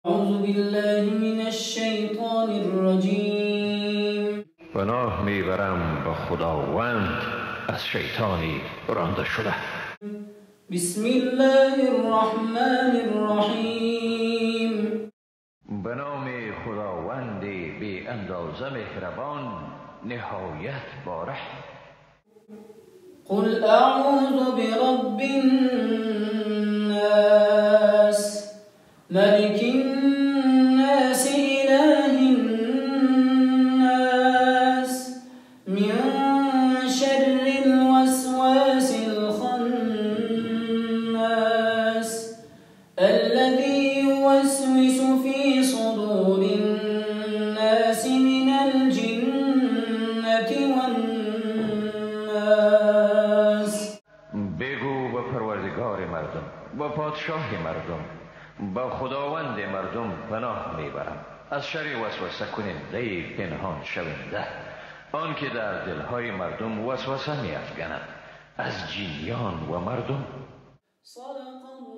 أعوذ بالله من الشیطان الرجیم. پناه میبرم به خداوند از شیطانی رانده شده. بسم الله الرحمن الرحیم. به نام خداوند بی اندازه مهربان، نهایت باره. قل اعوذ برب الناس، ملك الناس، اله الناس، من شر الوسواس الخناس، الذي يوسوس في صدور الناس من الجنة والناس. بگو به پروردگار مردم، به پادشاه مردم، با خداوند مردم پناه میبرم از شر وسوسه کننده پنهان شونده، آن که در دلهای مردم وسوسه میافکند، از جنیان و مردم. صدق.